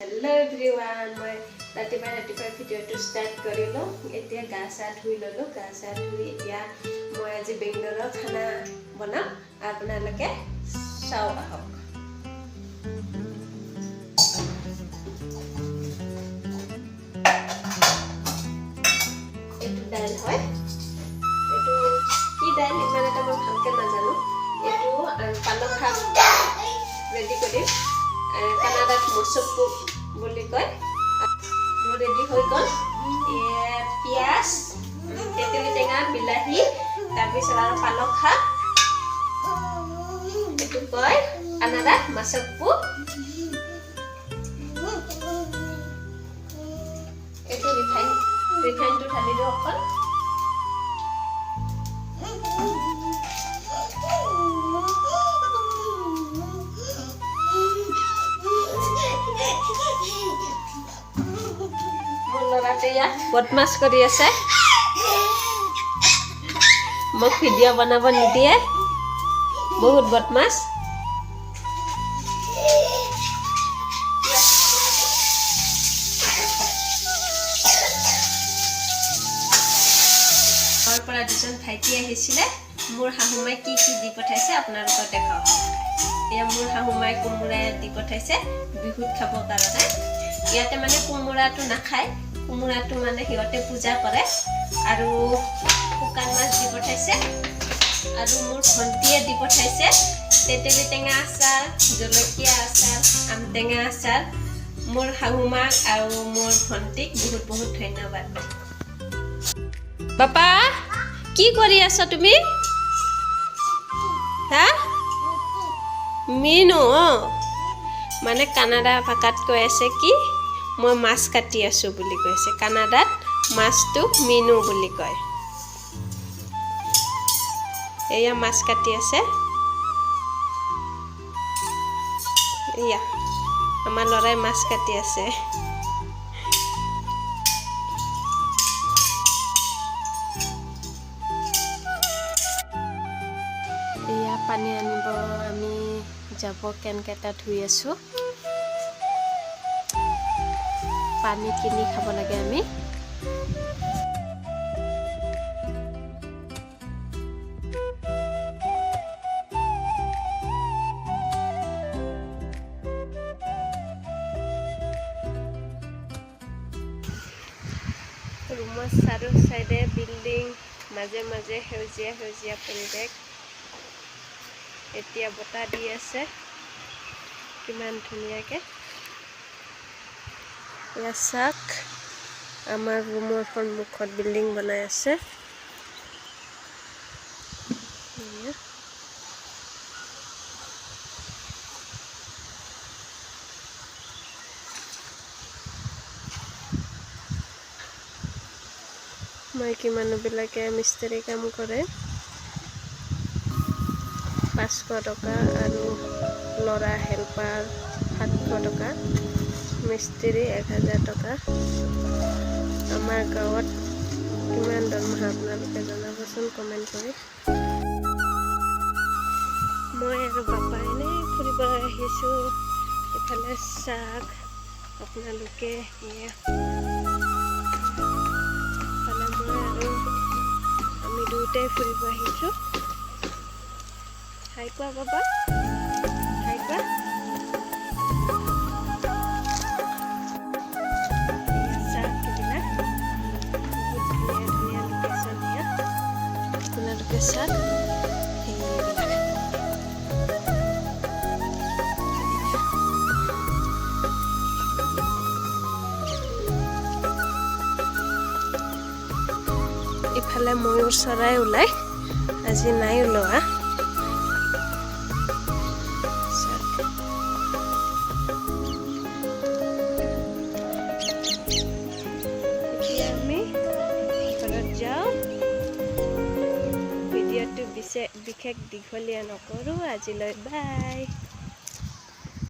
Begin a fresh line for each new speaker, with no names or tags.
Hello' everyone, মই ৰাতিপুৱাই ৰাতিপুৱাই ভিডিঅ'টো ষ্টাৰ্ট কৰিলোঁ। এতিয়া গা চা ধুই ল'লোঁ। গা চা ধুই এতিয়া মই আজি বেংগলোৰৰ খানা বনাম, আপোনালোকে চাওঁ আহক। এইটো দাইল হয়। এইটো কি দাইল ইমান এটা মই ভালকৈ নাজানো। এইটো আৰু পালক শাক ৰেডি কৰিম। কানাডাত মচপ্পু বুলি কয়। মোৰ ৰেডি হৈ গ'ল। পিঁয়াজ, তেতেলী টেঙা, বিলাহী, তাৰপিছত আৰু পালক শাক। এইটো কয় কানাডাত মাচপ্পু। এইটো ৰিফাইন, ৰিফাইনটো ঢালি দিওঁ অকণ। মোৰ ল'ৰাটোৱে ইয়াত বদমাছ কৰি আছে, মোক ভিডিঅ' বনাব নিদিয়ে, বহুত বদমাছ। ঘৰৰ পৰা দুজন ভাইটি আহিছিলে। মোৰ শাহুমাই কি কি দি পঠাইছে আপোনালোকক দেখাওঁ। এয়া মোৰ শাহুমাই কোমোৰা দি পঠাইছে বিহুত খাবৰ কাৰণে। ইয়াতে মানে কোমোৰাটো নাখায়, কোমোৰাটো মানে সিহঁতে পূজা কৰে। আৰু শুকান মাছ দি পঠাইছে। আৰু মোৰ ভণ্টিয়ে দি পঠাইছে তেতেলী টেঙা আচাৰ, জলকীয়া আচাৰ, আম টেঙা আচাৰ। মোৰ শাহুমাক আৰু মোৰ ভণ্টিক বহুত বহুত ধন্যবাদ। বাপা, কি কৰি আছা তুমি? হা, মীনু। অঁ, মানে কানাডা ভাষাত কৈ আছে কি, মই মাছ কাটি আছোঁ বুলি কৈছে। কানাডাত মাছটোক মীনু বুলি কয়। এয়া মাছ কাটি আছে। এয়া আমাৰ ল'ৰাই মাছ কাটি আছে। এয়া পানী আনিব আমি যাব, কেনকেইটা ধুই আছোঁ। পানী কিনি খাব লাগে আমি। ৰুমৰ চাৰিও চাইডে বিল্ডিং, মাজে মাজে সেউজীয়া সেউজীয়া পৰিৱেশ। এতিয়া বতাহ দি আছে কিমান ধুনীয়াকৈ। এয়া চাওক, আমাৰ ৰুমৰ সন্মুখত বিল্ডিং বনাই আছে। এয়া। মাইকী মানুহবিলাকে মিস্ত্ৰী কাম কৰে, 500 টকা, আৰু ল'ৰা হেল্পাৰ 700 টকা, মিস্ত্ৰী 1000 টকা। আমাৰ গাঁৱত কিমান দৰমহা আপোনালোকে জনাবচোন কমেণ্ট কৰি। মই আৰু বাপা এনেই ফুৰিব আহিছোঁ। ইফালে চাওক আপোনালোকে, এয়া ইফালে মই আৰু আমি দুয়োটাই ফুৰিব আহিছোঁ। হাই কোৱা বাবা, হাই কোৱা। এয়া চাওক, এইবিলাক বহুত ধুনীয়া ধুনীয়া লোকেশ্যন ইয়াত। আপোনালোকে চাওক সেইবিলাক। এয়া। ইফালে ময়ূৰ চৰাই ওলাই, আজি নাই ওলোৱা। চাওক। এতিয়া আমি ঘৰত যাওঁ। ভিডিঅ'টো বিশেষ দীঘলীয়া নকৰোঁ আজিলৈ। বাই।